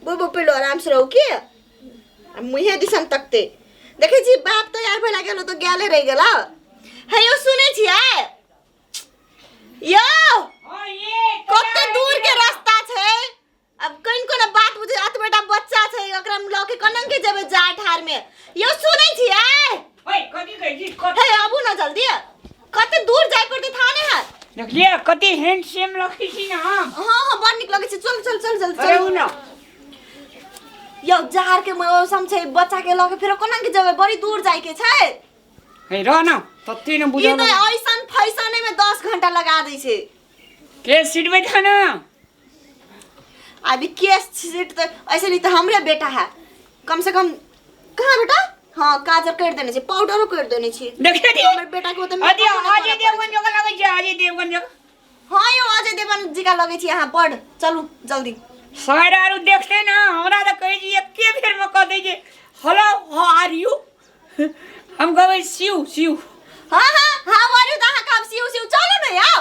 बोबो पिलो आराम से रहू के आ मुहे दिसन तकते देखै छी बाप तैयार भेला गेलो तऽ गेले रहि गेला हे यौ सुनै छियै यौ कते दूर के रास्ता छै अब कनि कोना बात बुझे अतबेटा बच्चा छै ओकरा लऽ के कोना के जेबै जाड़ ठार में यौ सुनै छियै ओए कथी कहै छी कथी हे आबू ना जल्दी कते दूर जाय पड़तै था ने है देखलिए कति हैंडसम लगै छी ने हम हाँ हाँ बड़ नीक लगै छै चल चल चल जल्दी अरे चल उ न यौ जाड़ के मौसम छै बच्चा के लऽ के फेर कोना के जेबै बड़ी दूर जाय के छै हे रह न तत्ते न ई बुझल तऽ ऐसन फैसने में 10 घंटा लगा दै छै के सीटबै था न अभी केस सीट तो ऐसे नहीं तो हमरे बेटा है कम से कम कहाँ बेटा हाँ काजर कर देने छी पाउडरो कर देने छी देखिए दी हमर बेटा के ओते अरे मेकअप अजय देवगन जगह लगै छै अजय देवगन जगह हाँ यो अजय देवगन जी का लगै छी अहाँ बड़ चलू जल्दी सर आरू देखते ना हमरा तऽ कहै छी एके बेरमे कह दै छै हेलो हाउ आर यू हम कहबै सिउ सिउ हाँ हाँ हाँ वारू तऽ अहाँ कहब सिउ सिउ चलू ने यौ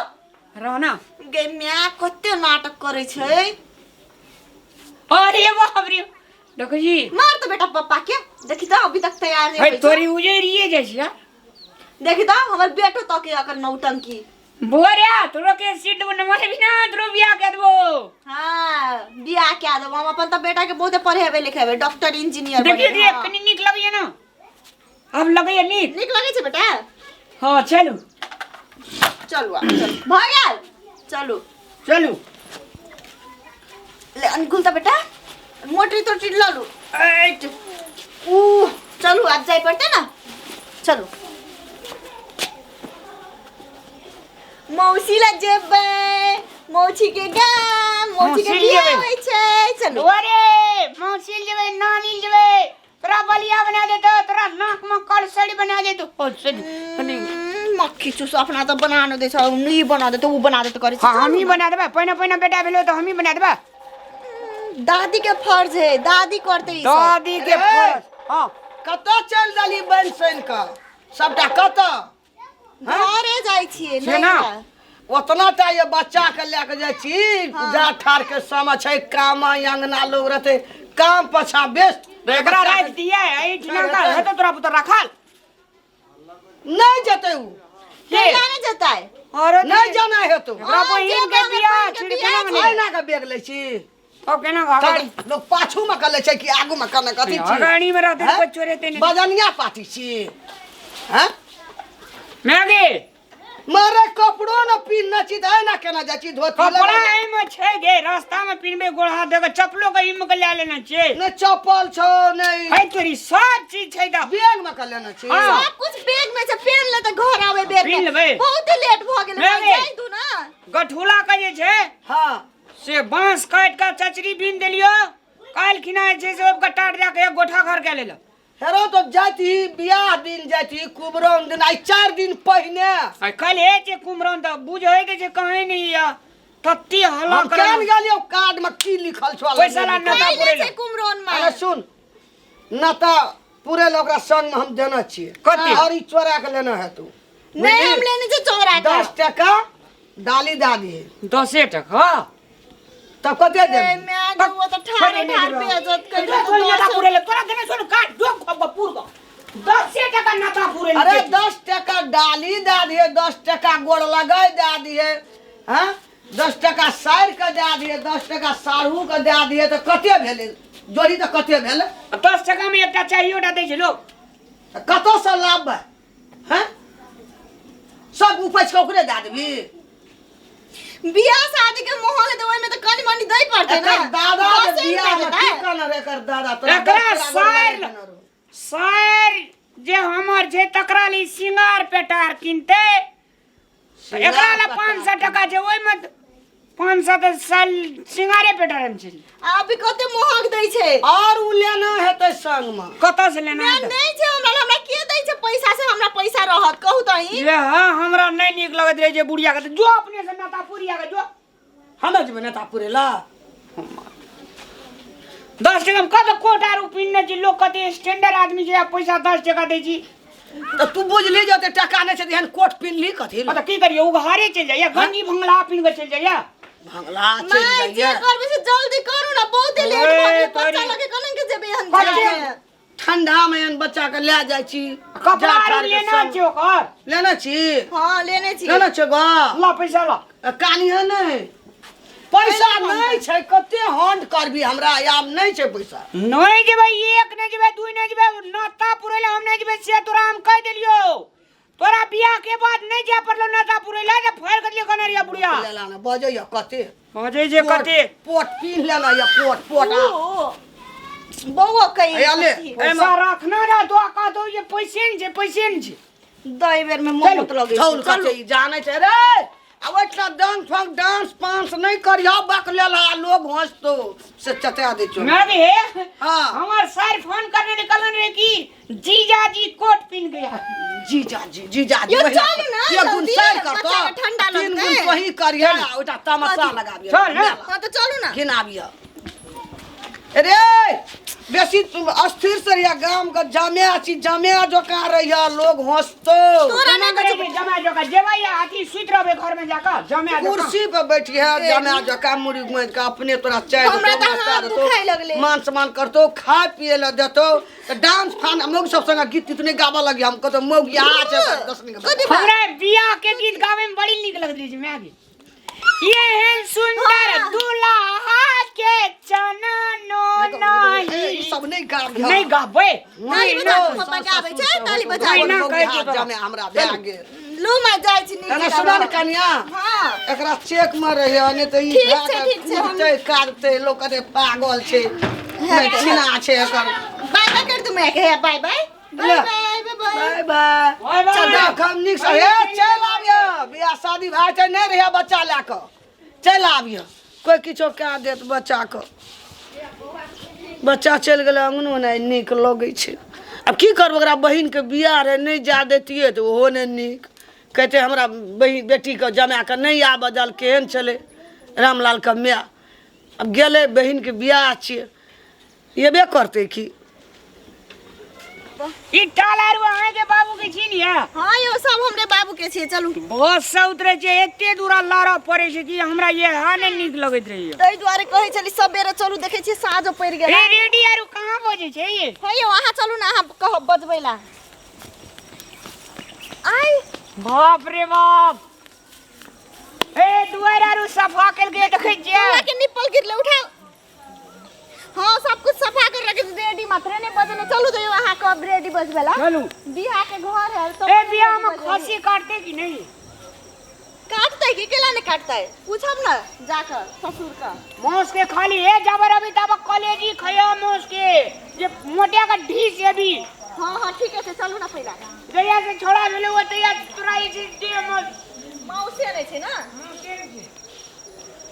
रहना गे माय कते नाटक करै छै अरे बाप रे देखै छी मार तो बेटा पप्पा के देखी तऽ अभी तक तैयार नहीं है होइ छै। तोरी उजरिए जाइ छै यार देखी तऽ हमर बेटो तके अकर नौटंकी बोरिया तोरो के सीट देबो नमर भी ना तोरो बियाह के देबो हाँ बियाह कए देबो हम अपन तऽ बेटा के बहुते पढ़ेबै लिखेबै डॉक्टर इंजीनियर देखियो बनेबै, रे हाँ। कनी नीक लगैया ना आब लगैया नीक नीक लगै छै बेटा हाँ चलू चलू आब चलू भऽ गेल चलू चलू ले अनुकूल तऽ बेटा मोटरी तोटरी लऽ लू ऐट ऊ चलू आब जाय पड़तै ने चलू मौसी लग जेबै मौसी के गाम मौसी के मौसी बियाह जेबै। होइ छै चलू अरे मौसी जेबै नानी जेबै तोरा बलिया बना देतो तोरा नाक में कलसड़ी बना देतो ओ सड़ी कनी मक्खी चूस अपना तऽ बना नहि दै छै ई बना देतो ओ बना देतो करै छै हाँ हम ही बना देबै पहिने पहिने बेटा भेलो तऽ हम ही बना देबै दादी के फर्ज है दादी करते ई सब। दादी के अरे! फर्ज हाँ कतऽ चलि देली बनि सनि कऽ सबटा कतऽ घरे जाइ छियै से ना। नहि ओतना टा ये बच्चा के लए के जाइ छी जा ठार के समय छै काम अंगना लोग रहते काम पछा बेस तऽ एकरा राखि दिए एहिठिना का हेतौ तोरा पुतोह राखल नहि जेतै उ के केला नहि जेतै अरे नहि जाना हेतौ एकरा बहिन के जेबै, बियाह बहिन के छिड़ बियाह केना मनेबै? एना के बेग लै छी तब केना अगाड़ी तब लोग पाछू में कर लै छै कि आगू में करने कथी छी अगाड़ी में रहते हैं? कोई चोरेते नहीं बजनिया पार्टी छी हैं मैगी मारे कपड़ो न पिन्ह छी तऽ एना केना जाइ छी धोती कपड़ा लगा एहिमे छै गे रास्ता में पिन्हबे गोड़ हाथ देके चप्पलो के एहिमे के लए लेना छै ने चप्पल छौ ने है तोरी सब चीज छै तऽ बैग में के लेने छी हाँ। सब कुछ बैग में छै पेन ले तऽ घर आवे बेर पेन में लेबै। बहुत लेट भऽ गेलै लेबै। जाय दू ना गठुला के जे छै हाँ से बांस काटि कऽ चचरी बीन देलियो काल्हि खिना जे छै से ओहिके टाट दए कऽ एक गोठा घर कए लेलक हेरो तो जाती बियाह दिन जाती कुबरौन दिन आइ 4 दिन पहिने आ काल्हि हे छै कुमरन तऽ बुझै तऽ छै कहीं नहि यऽ तत्ती हल्ला हम करल केन गेलियो कार्ड में की लिखल छौ पैसा ला नता काल्हि पुरै छै लए। कुमरौन में अरे सुन नता पूरे ओकरा संग में हम देने छियै कथी? और ई चोरा के लेना है तू नहीं हम लेने छै चोरा के 10 टका डाली दए दिहे दसे टका तब कते ए, देबही मैं जो वो तो ठाड़ ठाड़ बेइज्जत कर तोरा नता पूरे ले तोरा देने सुन काट दो खब पूर को दसे टका नता पूरे ले अरे 10 टका डाली दए दिहे 10 टका गोड़ लगाई दए दिहे हाँ 10 टका सारि के दए दिहे 10 टका साढ़ू के दए दिहे तऽ कते भेलै जोड़ी तऽ कते भेलै 10 टका में एकटा चाहियो टा दै छै लोग तऽ कतऽसँ लाबबै हैं सब उपज के ओकरे दए देबी बियाह शादी के माहौल है तो ओय में तो कनी मनी दै पड़तै ना एकर दादा के दसे बियाह रुपया में देतै। की कहने रहे एकर दादा तोरा एकरा 10 टका गोड़ सारि लगाई देने रहौ। सार जे हमर छै तकरा ਲਈ सिंगार पेटार किनते एकरा लए 500 टका छै ओहिमे 500 तऽ साल सिंगारे पेटार में छै अभी कते महग दै छै और उ लेना हेतै संग में कतऽ से लेना मैं हेतै? नहीं छै हमरा हमरा के दै छै पैसा से हमरा पैसा रहत कहू त ही ये हाँ हमरा नहीं नीक लगैत रहे जे बुढ़िया के जो अपने से नाता पुरिया के जो हमे जेबै नेता पुरे ला 10 टका में कत कोट आर पिन्ने छी लोग कते स्टैंडर्ड आदमी छै आ पैसा 10 टका दै छी तऽ तू बुझली जे ओते टका नहि छै तऽ एहन कोट पिन्हली कथी तऽ की करियो उघारे चलि जाइया गंजी भंगला पिन्ह के चलि जाइया भंगला चलि माय जे जाइया करबै से जल्दी करू ना बहुत लेट भऽ गेलै। बच्चा लगे कोना के जेबै हम कते? जामे? ठंडा में एहन बच्चा के ले जाइ छी। कपड़ा जा आर ठाढ़ के लेना संग। छै ओकर। लेने छी? हाँ लेने छी। लेने छै गो? ला पैसा ला। कानी है नहीं, पैसा नहीं छै, कते हंड करबी हमरा, आब नहीं छै पैसा। नहीं जेबै, एक नहीं जेबै, दुई नहीं जेबै, नाता पुरै ला हम नहीं जेबै, से तोरा हम कह देलियो। तोरा बियाह के बाद नहीं जाय पड़लो नाता पुरै ला, जे फाड़ के दिलियो कनरिया बुढ़िया। लेला ना बजैया कते? बजै जे कते? पोट पीन लेना या पोट पोट आ। ओ, बौआ कही हैया ले। पैसा रखना रह दो का दो, ये पैसे नहीं छै, पैसे नहीं छै। दई बेर में मोहब्बत लगे। झौल कते ई जानै छै रे। आ ओहिठिना डांस फांक डांस पांस नहीं करियो, बक लेला लोग हंसतो से चटा दै छौ। मैं भी हे। हाँ। हमार सर फोन करने निकलन रे कि जीजा जी कोट पिन गया। जीजा जी, जीजा जी, यो वही चल ना, एक गुण जल्दी, सर करतो, बच्चा के ठंडा तीन गुण लगतै। वही करियो, ओटा तमाशा लगाबियो। चल ना। हाँ तो चलू ना। घिनाबियो। अरे बेसी तुम अस्थिर से रहिया, गाम के जामे छी, जामे जोका रहिया, लोग हंसतो। तोरा जमा नहीं करे कछु छै, जमा जोका जेबै या अथी सुति रहबै घर में जाकर जमा जोका। कुर्सी पर बैठी है जमा जोका मुड़ी गुंज के अपने तोरा चाय हमरा देतौ, तऽ नाश्ता हाथ देतौ, दुखाय लगलै। मान सम्मान करतो, खाय पिए ला देतौ, तऽ डांस फान मौग सब संगे गीत तीत नहीं गाबऽ लगी, हम कहतो मौग यहाँ छै, 10 मिनट कथी बात? हमरा बियाह के गीत गावे में बड़ी नीक लगत रहै छै माय के। ये है सुंदर हाँ। दुल्हा के चननो ई नहीं। सब नहीं गाबी। नहीं गाबै। ताली बजाउ, पापा के आबै छै, ताली बजाउ। नहीं, ना कहै छै तोरा। जमे हमरा भए गेल। लू मैं जाइ छी नीचे। कने सुना ने कनिया। हाँ। एकरा चेक में रहिया, नहीं तऽ ई ठीक भए छै, के ठीक छै, हम- कुटतै, काटतै, लोक कहतै पागल छै, नहि छिना छै एकर। बाय बाय कर दू मैं के, बाय बाय। बाय ले। Bye, bye bye. Bye bye. Bye bye. चल देख, हम नीक से हे चलि आबियह, बियाह शादी भए छै नहि रहिया बच्चा लए कऽ, चलि आबियह, कोइ किछो कए देत बच्चाके। बच्चा चलि गेलै अङ्गनो, नहि नीक लगै छै। आब की करबै, ओकरा बहिनके बियाह रहै, नहि जा दैतियै तऽ ओहो नहि नीक कहितै, हमरा बहिन बेटीके जमाके नहि आबऽ देल, केहन छलै रामलालके माय। आब गेलै, बहिनके बियाह छियै, एबे करतै की। ई टाल आर अहाँ के बाबू के छी ने? हाँ यो सब हमरे बाबू के छियै, चलू। बहुत से उतरे छै, एते दूरा लड़ऽ पड़ै छै कि हमरा ये हा नहि नीक लगैत रहैया। ताहि दुआरे कहै छली सबेरे चलू, देखै छियै साँझो पड़ि गेल। ए रेडी आर कहाँ बजै छै ये? हे यौ अहाँ चलू ने, अहाँ कहब बजबै ला। आइ बाप रे बाप, ए दुआर आर सफा केलकै देखै छियै? तोरा के निप्पल गिरले उठाओ। हाँ सब कुछ सफा कर रखे, रेडी मात्र नहीं बजने। चलू तो अहाँ कब रेडी बजबेला? चलू। बियाह के घर है तो। ए बियाह में खस्सी काटते कि नहीं? काटते कि केला नहीं काटते, पूछब ना जाकर ससुर का। मांस के खाली हे जाबर अभी तब कॉलेजी खया मांस के जे मोटिया का ढीस है भी। हाँ हाँ ठीक है, चलू ना पहला। जहिया से छोड़ा भेलो वो तहिया तोरा ई चीज दे मांस। माउसे नहीं छै ना?